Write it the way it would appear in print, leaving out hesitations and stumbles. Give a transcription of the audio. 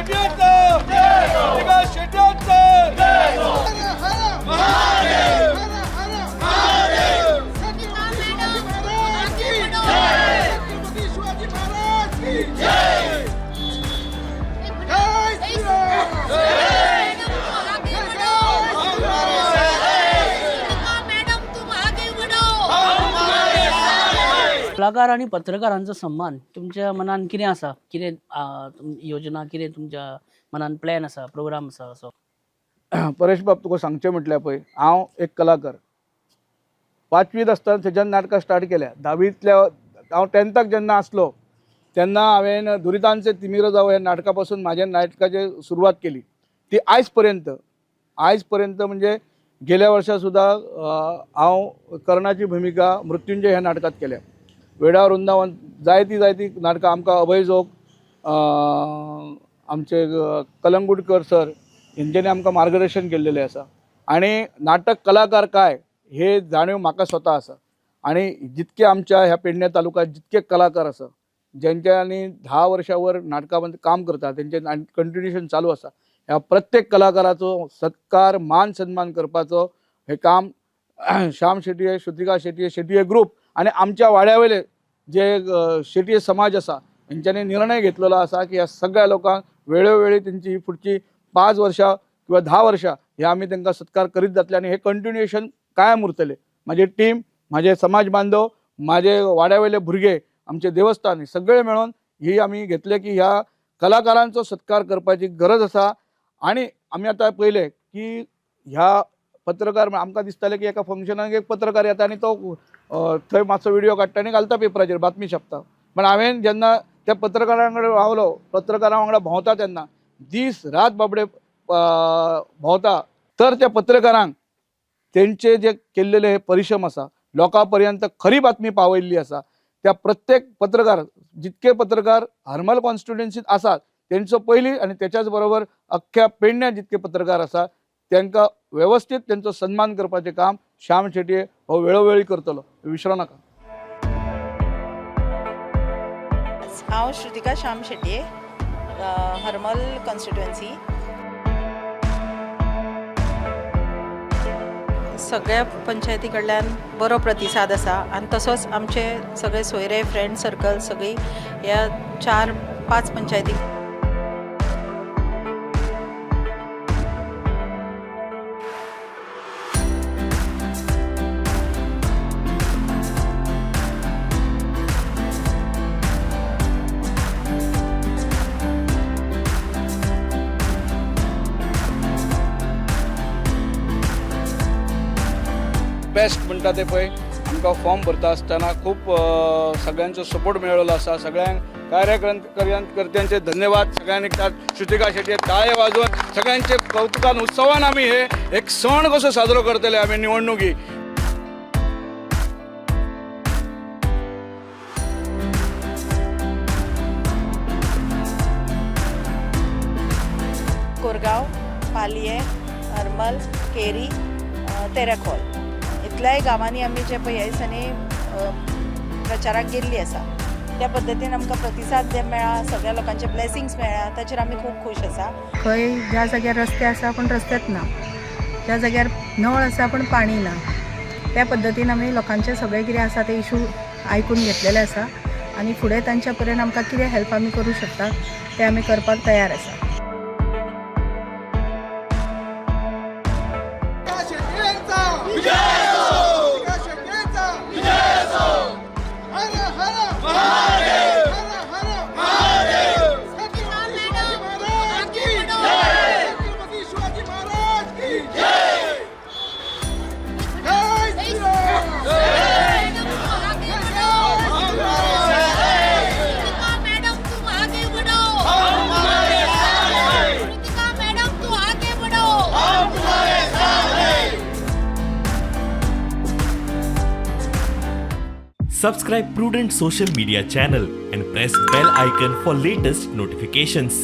शेट्यांचा, श्रुतिका शेट्यांचा. महादेव. शिवाजी महाराज की जय. जय श्रीराम. मॅडम, तुम आगे बढ़ो. कलाकार आनी पत्रकारांचो सन्मान तुमच्या मनान कितें आसा, कितें योजना, कितें तुमच्या मनान प्लॅन आसा, प्रोग्राम आसा असो? परेश बाब, तुका सांगचें म्हटल्यार पळय, हांव एक कलाकार. पांचवीत आसतना थंयच्यान नाटकां स्टार्ट केल्या. धावींतल्या हांव टेंथाक जेन्ना आसलो तेन्ना हांवें दुरितांचे तिमिरो जावं ह्या नाटका पासून म्हाज्या नाटकाची सुरवात केली. ती आयज पर्यंत, आयज पर्यंत, म्हणजे गेल्या वर्सा सुद्दां हांव कर्णाची भुमिका मृत्युंजय ह्या नाटकांत केल्या. वेडा वृंदावन, जायतीं जायतीं नाटकां आमकां अभय जोग, आमचे कलंगूटकर सर हेंच्यांनी आमकां मार्गदर्शन केल्लेलें आसा. आनी नाटक कलाकार काय हे जाणीव म्हाका स्वता आसा. आनी जितके आमच्या ह्या पेडणे तालुक्यात जितके कलाकार आसा, ज्यांच्यानी 10 वर्षां वर नाटकामध्ये काम करता, तेंचे कंटिन्युएशन चालू आसा, ह्या प्रत्येक कलाकाराचो सत्कार, मान सन्मान करपाचो हे काम श्याम शेटये, श्रुतिका शेटये, शेटये ग्रुप आनी आमच्या वाड्या वयले जे शेटये समाज आसा, हेंच्यांनी निर्णय घेतलेलो आसा की ह्या सगळ्या लोकांक वेळोवेळी तेंची ही फुडची 5 वर्षां किंवा 10 वर्षां हे आमी तांकां सत्कार करीत जातले आनी हे कंटिन्युएशन कायम उरतले. म्हाजी टीम, म्हाजे समाज बांधव, म्हाजे वाड्या वयले भुरगे, आमचे देवस्थान, सगळे मेळून ही आमी घेतले की ह्या कलाकारांचो सत्कार करपाची गरज आसा. आनी आमी आतां पळयलें की ह्या पत्रकार, आमकां दिसतालें की एका फंक्शनाक एक पत्रकार येता आनी तो थंय मातसो व्हिडियो काडटा आनी घालता पेपराचेर, बातमी छापता. पण हांवें जेन्ना त्या पत्रकारां कडेन रावलो, पत्रकारां वांगडा भोंवता तेन्ना, दीस रात बाबडे भोंवता, तर त्या पत्रकारांक तेंचे जे केल्लेले हे परिश्रम आसा, लोकां पर्यंत खरी बातमी पावयल्ली आसा, त्या प्रत्येक पत्रकार, जितके पत्रकार हरमल कॉन्स्टिट्युएन्सीत आसात तेंचो पयलीं आनी तेच्याच बरोबर अख्ख्या पेडण्यां जितके पत्रकार आसा तांकां वेवस्थीत तेंचो सन्मान करपाचें काम श्याम शेटये हो वेळोवेळी करतलो, विसरो नाका. हांव श्रुतिका श्याम शेटये, हरमल कॉन्स्टिट्युएन्सी. सगळ्या पंचायती कडल्यान बरो प्रतिसाद आसा आनी तसोच आमचे सगळे सोयरे, फ्रेंड सर्कल सगळीं ह्या चार पांच पंचायती. बेस्ट म्हणटा ते पळय, आमकां फॉर्म भरता आसतना खूब सगळ्यांचो सपोर्ट मेळ्ळो आसा. सगळ्यांक कार्यकर्त्यांचे धन्यवाद. सगळ्यांनी श्रुतिका शेट्ये टाळे वाजोवन, सगळ्यांचे कौतुकान, उत्सवान आमी हे एक सण कसो साजरो करतले आमी निवडणुकी. कोरगांव, पालयें, हरमल, केरी, तेरेखोल इतल्याय गांवांनी आमी जे पळय ह्या दिसांनी प्रचाराक गेल्ली आसा. त्या पद्दतीन आमकां प्रतिसाद जे मेळ्ळा, सगळ्या लोकांचे ब्लेसिंग्स मेळ्ळा, ताचेर आमी खूब खूश आसा. खंय ज्या जाग्यार रस्ते आसा पूण रस्तेच ना, ज्या जाग्यार नळ आसा पूण पाणी ना, त्या पद्दतीन आमी लोकांचे सगळे कितें आसा ते इशू आयकून घेतलेले आसा आनी फुडें तांच्या पर्यंत आमकां कितें हेल्प आमी करूं शकता तें आमी करपाक तयार आसा. शेट्यांचा विजय, शेट्यांचा विजय. हर हर महादेव, हर हर महादेव. छत्रपती शिवाजी महाराज की जय. छत्रपती शिवाजी महाराज की जय. जय श्रीराम. मॅडम, तुम आगे बढ़ो. कृतिका मॅडम, तुम आगे बढ़ो. Subscribe Prudent Social Media channel and press bell icon for latest notifications.